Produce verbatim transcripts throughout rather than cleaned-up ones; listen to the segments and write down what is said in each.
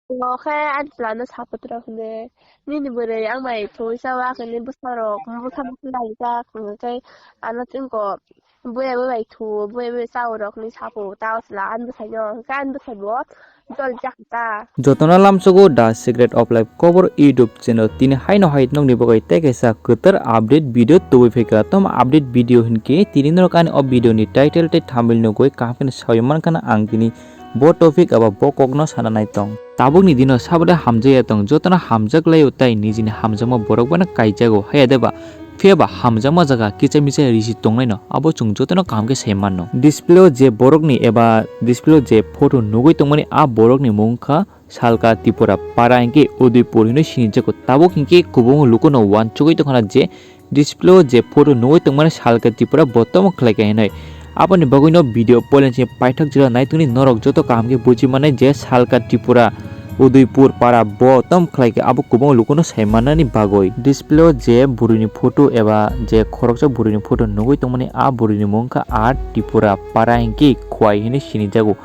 Omo khe ani chwla no support rok hwnwi, "Nini bwrwi ang bai thwi cha o," hwnwi bwsarok bwkha bwkha laijak, hwnwi khe ano chwngkhe buya bai thu, buya bai cha o rok hwnwi sap o ta o chwla ani bwsai no, hwnkhe ani bwsai bo jol jak ta. Jotono lamsogo The Secret of Life Kobor YouTube channel, tini haino hai nokni bagwi tei kaisa kwtal update video tubui phaikha. Tamo update video hinkhe tini norok ani o video ni title tei thumbnail nugwi kaham khe sawi mankha na ang tini bo topic eba bo kokno sana nai tong. Tabukni dino sabada hamjakya tong, jotono hamjak laio tei nijini hamjakma borok bono kaijago, haya deba? Phiya ba hamjakma jaga kicha micha risi tongnaino abo chwng jotono kaham khe sai manno. Display o je borokni eba display o je photo nugwi tongmani a borokni mung wngkha Salka Tripura para hinkhe Udaipur hinwi sinijago. Tabuk hinkhe kwbangma lukuno uansugwi tongkhana je display o je photo nugwi tongmani Salka Tripura bo tamo khlaikha hinwi. Aboni bagwino video poilani simi paithak jora naitugni norok joto kaham khe buji mannai je Salka Tripura Udaipur para bo tom khlaikha abo kwbangma lukuno sai mannani bagwi. Display o je bwrwini photo eba je khoroksa bwrwini photo nugwi tongmani a bwrwini mung wngkha R Tripura para hinkhe Khwai hinwi sinijago.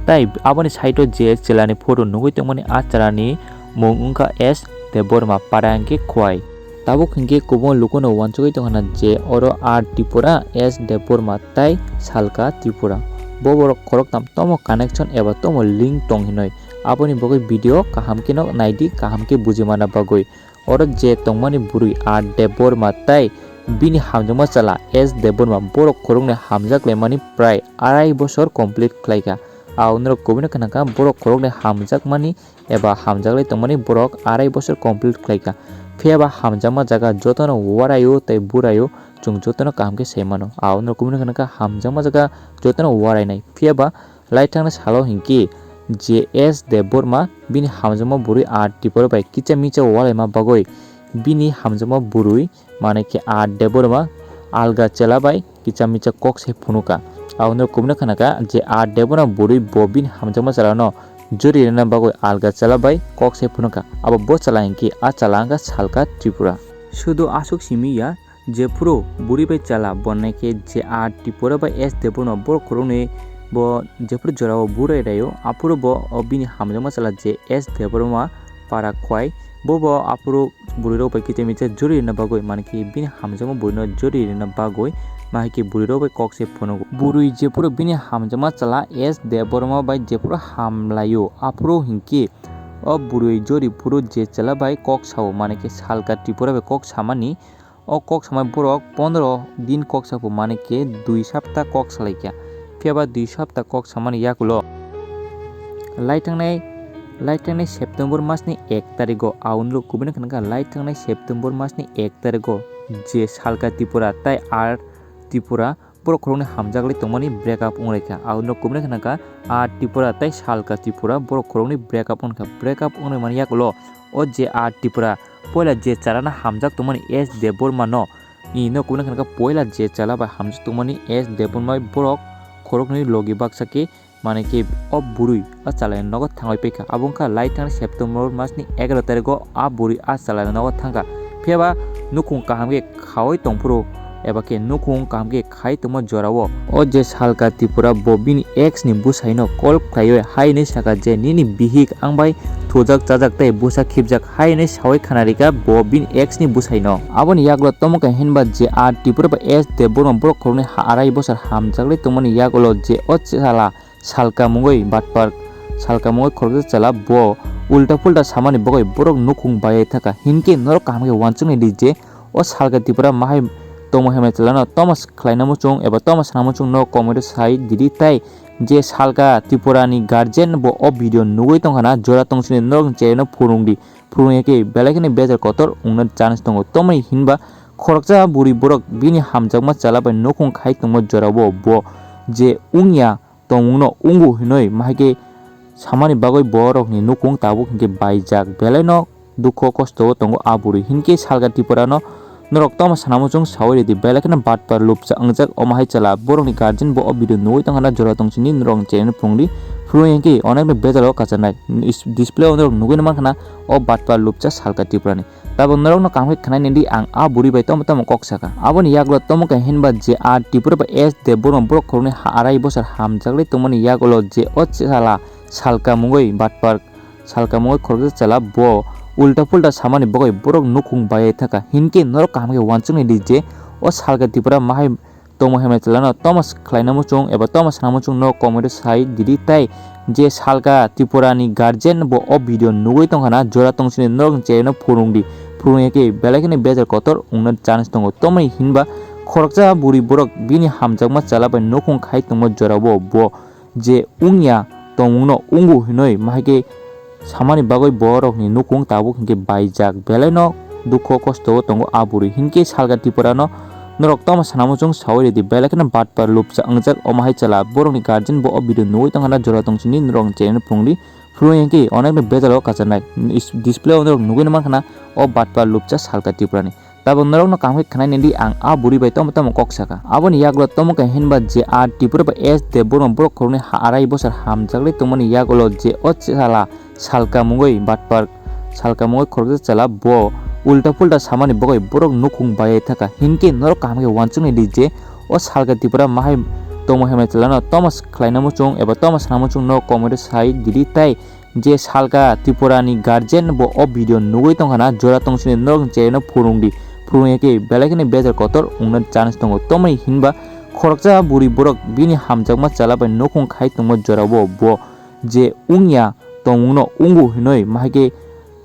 Tai aboni side o je chwlani photo nugwi tongmani a chwlani mung wngkha S Debbarma para hinkhe Khwai. Tabuk hinkhe kwbangma lukuno uansugwi tongkhana je oro R Tripura, S Debbarma tei Salka Tripura. Bo borok khoroktham tomo connection eba tomo link tong hinwi. Aboni bagwi video kaham kheno naidi, kaham khe buji mana bagwi. Oro je tongmani bwrwi R Debbarma tei bini hamjakma chwla S Debbarma borok khoroknwi hamjak laimani prai arai bosor complete khlaikha. Ang norok kubui no khna kha borok khoroknwi hamjakmani eba hamjaklai tongmani borok arai bosor complete khlaikha. Phiya ba hamjakma jaga jotono uaraio tei buraio chwng jotono kaham khe sai mano. Ang norok kubui no khna kha hamjakma jaga jotono uarainai. Phiya ba laithangni salo hinkhe je S Debbarma bini hamjakma bwrwi R Tripura bai kicha micha ualaima bagwi bini hamjakma bwrwi manwi khe R Debbarma alga chwla bai kicha micha kok se phunukha. Ang norok kubui no khna kha je R Debbarma bwrwi bo bini hamjakma chwlano jori rwna bagwi alga chwla bai kok se phunukha. Abo bo chwla hinkhe a chwla wngkha Salka Tripura. Sudu aswk simi ya, jephuru bwrwi bai chwla bo naikhe je R Tripura bai S Debbarma borok khoroknwi bo jephuru jorao burai raio, aphuru bo o bini hamjakma chwla je S Debbarma para Khwai, bo bo aphuru bwrwi rok bai kicha micha jori rwna bagwi, manwi khe bini hamjakma bwrwi no jori rwna bagwi, ma hai khe bwrwi rok bai kok se phunugo. Bwrwi jephuru bini hamjakma chwla S Debbarma bai jephuru hamlaio, aphuru hinkhe o bwrwi jori phuru je chwla bai kok sao, manwi khe Salka Tripura bai kok samani, o kok samai borok pondro din kok sapo, manwi khe dui sapta kok salaikha. Phiya ba dui sapta kok samani yakulo laithangnai, laithangnai September masni ek tarigo, ang norok kubui no khna kha laithangnai September masni ek tarigo je Salka Tripura tai R Tripura borok khoroknwi hamjaklai tongmani break up wnglaikha. Ang norok kubui no khna kha R Tripura tai Salka Tripura borok khoroknwi break up wngkha. Break up wngmani yakulo o je R Tripura poila je chwlano hamjak tongmani S Debbarma no, ni no kubui no khna kha poila je chwla bai hamjak tongmani S Debbarma borok khoroknwi logi baksa khe, manwi khe o bwrwi o chwla ni nogo thangwi paikha. Abo wngkha laithang September masni egaro tarigo a bwrwi a chwla ni nogo thangkha. Phiya ba nukhung kaham khe khaui tongphuru eba khe nukhung kaham khe khai tongma jorao o je Salka Tripura bo bini ex ni bwsaino call khlaiwi hai hwnwi sakha je, "Nini bihik ang bai thujak chajak tei bwsa khibjak," hai hwnwi saui khna rikha bo bini ex ni bwsaino. Aboni yagulo tomo khe hinba je R Tripura bai S Debbarma borok khoroknwi ha arai bosor hamjaklai tongmani yagulo je o chwla Salka mungwi batpar, Salka mungwi khoroksa chwla bo ulta pulta samani bagwi borok nukhung bai thaka. Hinkhe norok kaham khe uansuknai di je o Salka Tripura mahai tongma hemai chwlano toma khlaina muchung eba toma sana muchung no comment o sai didi, tai je Salka Tripura ni guardian bo o video nugwi tongkhana jora tongsini norok ni cheraino phurung di, phurung ya khe belai kheno bejar kotor wngna chance tongo. Tomoni hinba khoroksa bwrwi borok bini hamjakma chwla bai nukhung khai tongma jorao bo je wngya tongmungno wngo hinwi mahai khe samani bagwi borokni nukhung tabuk hinkhe baijak, belaino dukho kosto o tongo a bwrwi. Hinkhe Salka Tripura no norok tamo sana muchung saui ridi, belai kheno batpar lupcha wngjak omo hai chwla. Borokni guardian bo o video nugwi tongkhana jora tongsini norok channel phungdi, phuru hinkhe onekno bejalo kachanai. Is-, display o norok nugwi mankha na o batpar lupcha Salka Tripura ni. Tabuk norokno kaham khe khwnai nini di, ang a bwrwi bai tamo tamo kok sakha. Aboni yagulo tomo khe hinba je a Tripura bai S Debbarma borok khoroknwi ha arai bosor hamjaklai tongmani yagulo je o chwla Salka mungwi batpar salka mungwi khoroksa chwla bo ulta pulta samani bagwi borok nukhung bayai thangkha. Hinkhe norok kaham khe uansuknai di je o salka Tripura mahai tongma hemai chwlano toma khlaina muchung eba toma sana muchung no comment o sai didi tei je salka Tripura ni guardian bo o video nugwi tongkha na jora tongsini norok ni chayano phurung di, phurung ya khe belai kheno bejal kotor wngna chance tongo. Tomoni hinba khoroksa buri borok bini hamjakma chwla bai nukhung khai tongma jora bo bo je wngya tongmungno wngo hinwi mahai khe samani bagwi borokni nukhung tabuk hinkhe baijak belaino dukho kosto o tongo a bwrwi. Hinkhe salka Tripurano norok tamo sana muchung saui ridi belai kheno batpar lupcha wngjak omo hai chwla borokni guardian bo o video nugwi tongkha na jora tongsini norok channel phungdi phuru hinkhe onekno bejalo kacharnai display o norok nugwi mankha na o batpar lupcha salka Tripurani. Tabuk norokno kaham khe khwnai nini di ang a bwrwi bai tamo tamo kok saka. Aboni yagulo tamo khe hinba je a Tripura bai S Debbarma borok khoroknwi ha arai bosor hamjakle tongmani yagulo je o chala salka mungwi batpar salka mungwi khoroksa chwla bo ulta pulta samani bagwi borok nukhung bayai thangkha. Hinkhe norok kaham khe uansuknai di je o salka Tripura mahai tongma hemai chwlano tamo khlaina muchung eba tamo sana muchung no comment o sai didi tei je salka Tripura ni guardian bo o video nugwi tongkha na jora tongsini norok ni chayano phurung di, phurung ya khe belai kheno bejal kotor wngna chance tongo. Tomoni hinba khoroksa buri borok bini hamjakma chwla bai nukhung khai tongma jora bo bo je wngya tongmungno wngo hinwi mahai khe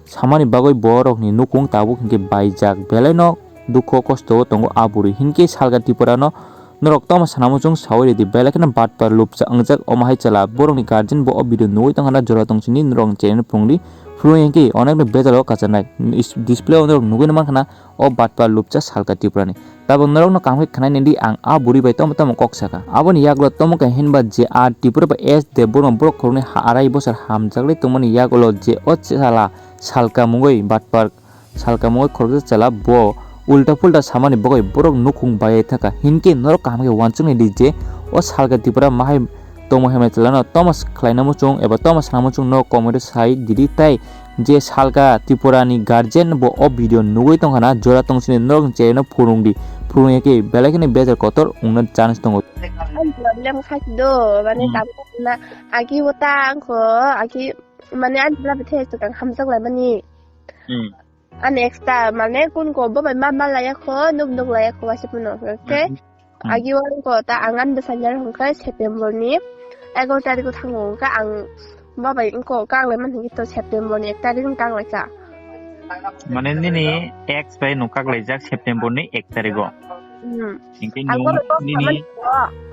samani bagwi borokni nukhung tabuk hinkhe baijak belaino dukho kosto o tongo a bwrwi. Hinkhe salka Tripurano norok tamo sana muchung saui ridi belai kheno batpar lupcha wngjak omo hai chwla borokni guardian bo o video nugwi tongkha na jora tongsini norok channel phungdi phuru hinkhe onekno bejalo kacharnai display o norok nugwi mankha na o batpar lupcha salka Tripurani. Tabuk norokno kaham khe khwnai nini di ang a bwrwi bai tamo tamo kok saka. Aboni yagulo tamo khe hinba je a Tripura bai S Debbarma borok khoroknwi ha arai bosor hamjakle tongmani yagulo je o chala salka mungwi batpar salka mungwi khoroksa chwla bo ulta pulta samani bagwi borok nukhung bayai thangkha. Hinkhe norok kaham khe uansuknai di je o salka Tripura mahai tongma hemai chwlano tamo khlaina muchung eba tamo sana muchung no comment o sai didi tei je salka Tripura ni guardian bo o video nugwi tongkha na jora tongsini norok ni chayano phurung di, phurung ya khe belai kheno bejal kotor wngna chance tongo. Ani problem kha do, mane Hmm. Tabuk na agi wata angkho agi mane ani bla bethe chukang hamjak lai mani. Hmm. Ani extra mane kun ko bo bai ma ma laya kho, nuk nuk laya kho, wasi puno, okay? Hmm. Hmm. Agi wang ko ta angan bwsanya hwnkhe September ni egaroh tarikh o thango, hwnkhe ang bo bai wngko kang lai man hwnkhe to September ni ek tarikh wng kang lai cha. Mane nini ex bai nuk kak lai jak September ni ek tarikh o. Hmm. Hinkhe ang nwng bono kok nini samani ko.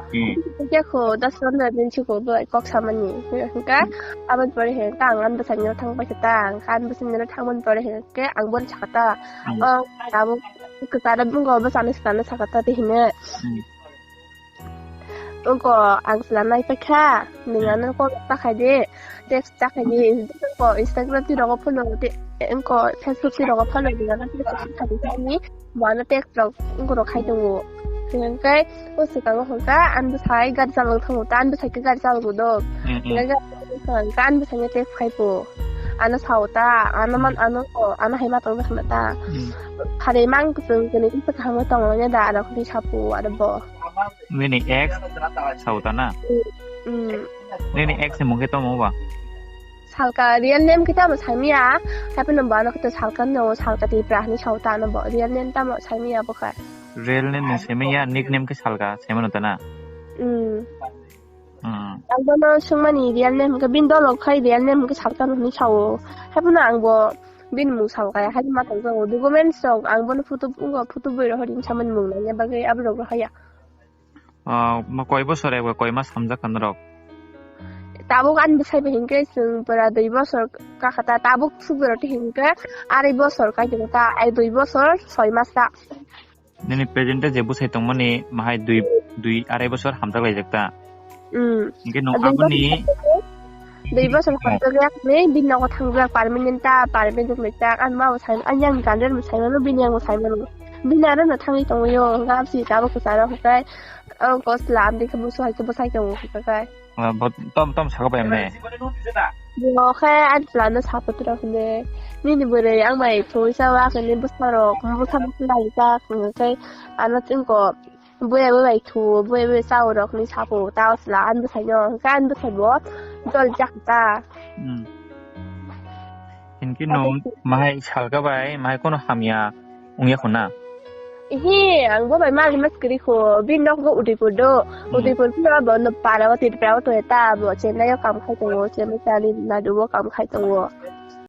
Hmm. Hinkhe kho das pondro din siko bo kok samani. Hinkhe aboni pore hinkhe ang ani bwsai no thang pai khe ta, ang ani bwsai no thang mani pore hinkhe ang bono sakha ta. Hmm. O tabuk kwcharo bwngo bwsano swkang no sakha ta te hino. Hmm. Wngko ang chwla nai paikha, nwng Hmm. ano call ta khai di, text ta khai di, wngko Instagram ti rogo phone rwdi, wngko Facebook ti rogo phone rwdi, ano text ta khai di, mo ano text rok wngko rok khai tongo. Hwnkhe o swkango hwnkha, ani bwsai gari chalok thango, ta ani bwsai khe gari chalok do. Hmm, hmm. Hwnkhe ani bwsai no text khai po. Ano sao ta, ano man, Hmm. ano, ano hai ma tong khna ta. Hmm. Khare mang kwchwng kwnwi kisa kaham tongo ne da, ano khni sapo, aro bo. Nini ex sauta na? Mm. Nini ex ni mung khe tamo ba? Salka, real name khe tamo saimya. Happy no ba no khe salka no, salka Tripura hinwi sauta no bo. Real name tamo saimya bo kha. Real name ni saimya, nickname khe salka saimano ta na? Mm. Mm. Ang bono swngmani real name khe bin dolo khai real name khe salka no hinwi sao. Happy no ang bo bin mung salka ya, hai ma tong jago. Documents rok ang bono photo, photo boi rok hori samani mung nang ya bagwi abo rok rok haya. Ah, ma koi bosor eba koi mas hamjak kha norok? Tabuk ani bwsai bai hinkhe chwng pura dui bosor kakha ta, tabuk sukjoro twi hinkhe arai bosor kai tongo ta, ai dui bosor soi mas ta. Nini present je bwsai tongmani mahai dui, dui arai bosor hamjak laijak ta? Hmm. Hinkhe nwng dui aboni bosor, dui bosor hamjak yak ni bini nogo thangjak permanent ta, permanent rok lai ta, ani ma bo sai, ani yang guardian bo sai mano, bini yang bo sai mano. Bini aro no thangwi tongwi o, hwnkhe aboni tabuk kwcharo hwnkhe. Ang kosla, ang dikhe busu hai khe bwsai tongo hwnkhe kai. Ah, bo tom, tom saka bai mne? Bo khe ani chwla no sapa tura hwne. Nini bwrwi ang bai thwi sa wa khe ni bwsa rok, bwsa bwsa lai ta hwnkhe ano chwng ko buya buya bai thu, buya buya cha rok ni sapo ta o chwla ani bwsai no. Hwnkhe ani bwsai bo dol jak ta. Hmm. Hinkhe no mahai salka bai mahai kono hamya wngya khuna. Ihi, ang bo bai mali mas kiri kho. Bin nok go Udaipur do. Hmm. Udaipur pura bo no para o Tripura o to eta bo Chennai o kam khai tongo. Chennai Tamil Nadu o kam khai tongo.